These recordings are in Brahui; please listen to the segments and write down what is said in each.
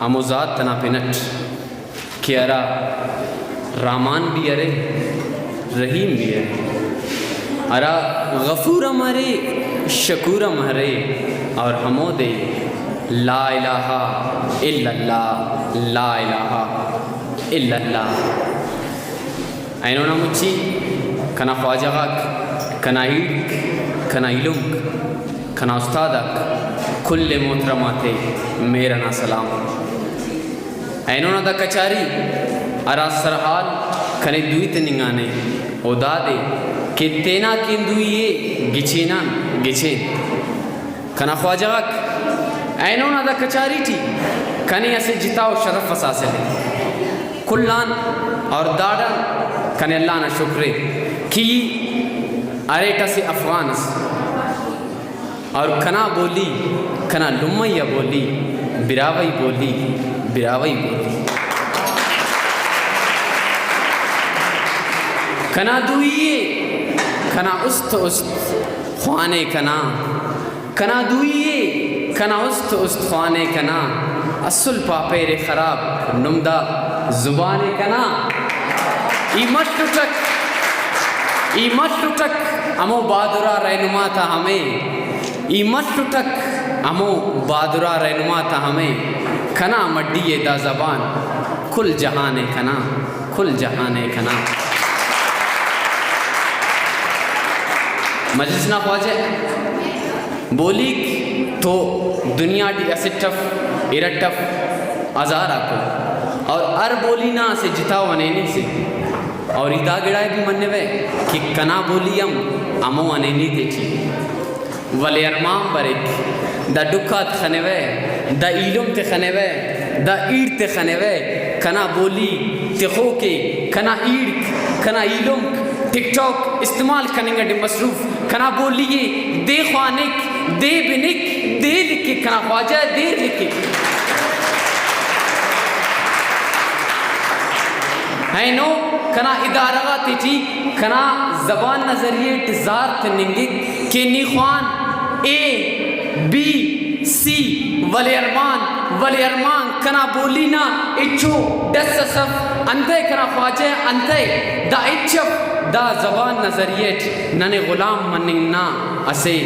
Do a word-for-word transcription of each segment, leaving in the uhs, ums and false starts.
ہمو ذات تینا پن اٹ کہ ہرا رحمان بھی ارے، رحیم بھی ارے، ہرا غفور ہم ارے، شکور ہم ارے، اور ہمودے لا الہ الا اللہ، لا الہ الا اللہ۔ اینو نا مچی کنا خواجہ غاک، کنا ایڑک، کنا ایلمک، کنا استاد آک، کل محترم آتے مہر ئنا سلام۔ اینو نا دا کچاری ہرا سرحال کنے دوئی تننگانے، او دادے کہ تینا کن دوئی ءِ گچینان گچین۔ کنا خواجہ غاک، اینو نا دا کچاری ٹی کنے اسہ جتا و شرف اس حاصل ءِ۔ کل آن اور داڑان کنے اللہ نا شکر ءِ کہ ای اریٹ اسہ افغان اس۔ اور کنا بولی، کنا لمئی آ بولی، براہوئی بولی، براہوئی بولی۔ کنا دوئی ءِ، کنا است است خوانے کنا۔ کنا دوئی ءِ، کنا است است خوانے کنا، اسل پاپیرے خراب نم دا زبانے کنا۔ ای مٹ اٹک، ای مٹ اٹک ہمو بہادرا رہنما تا ہمے، ای مٹ اٹک ہمو بہادرا رہنما تا ہمے، کنا مڈی ءِ دا زبان کل جہان ءِ کنا۔ کل جہان ءِ کنا۔ مجلس نا خواجہ، بولیک تو دنیا ٹی اسٹ اف، ارٹ اف، ہزار آکو، اور ہر بولی نا اسہ جتا و ہنینی سے، اور ای دا گڑا ءِ بھی منوہ کہ کنا بولی ہم ہمو ہنینی تیٹی۔ ولے ارمان بریک، دا ڈکھ آتے خنوہ، دا ایلم تے خنوہ، دا ایڑ تے خنوہ، کنا بولی تخوک ءِ، کنا ایڑک، کنا ایلمک ٹک ٹاک استعمال کننگ اٹی مصروف، کنا بولی ءِ دے خوانک، دے بنک، دے لکھک، کنا خواجہ دیر لکھک۔ اینو کنا ادارہ غاتے ٹی کنا زبان نا ذریعہ ٹی زار تننگک کہ نی خوان اے، بی، سی، ولے ارمان، ولے ارمان کنا بولی نا ہچو ڈس اس اف۔ انتئے کنا خواجہ، انتئے دا ہچ اف؟ دا زبان نا ذریعہ ٹی ننے غلام مننگ نا اسہ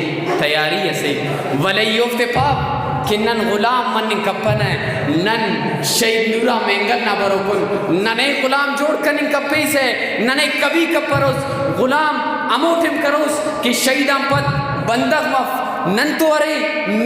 تیاری اسے، ولے ای اوفتے پاو کہ نن غلام مننگ کپنہ، نن شہید نورا مینگل نا بروکن ننے غلام جوڑ کننگ کپیسہ، ننے کبھی کپروس، غلام ہمو ٹائم کروس کہ شہید آن پد بندغ مف۔ نن تو ارے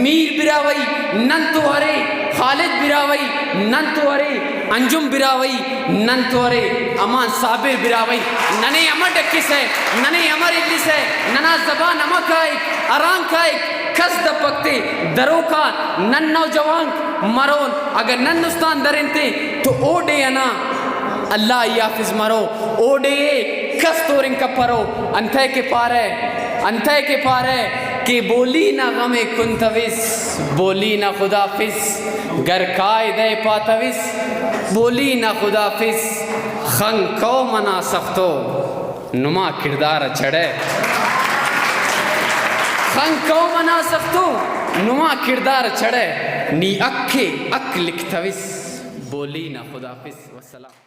میر براہوئی، نن تو ارے خالد براہوئی، نن تو ارے انجم براہوئی، نن تو ارے امان صابر براہوئی۔ ننے امر ڈکسہ، ننے امر السہ، ننا زبان امر کائک، اران کائک، کس دپک تے۔ دروکا نن نوجوانک مرون، اگہ نن استان درین تے تو او ڈیہہ ئنا اللہ ای حافظ مرو، او ڈیہہ کس تورنگ کپرو۔ انتئے کہ پارہ، انتئے کہ پارہ کہ بولی نا غم ءِ کنتوس، بولی نا خدافظ، گر قاعدہ ءِ پاتوس، بولی نا خدافظ۔ خنک قوم ئنا سختو نما کڑدار ءِ چڑہ، خنک قوم ئنا سختو نما کڑدار ءِ چڑہ، نی حق ءِ حق لکھتوس، بولی نا خدافظ۔ والسلام۔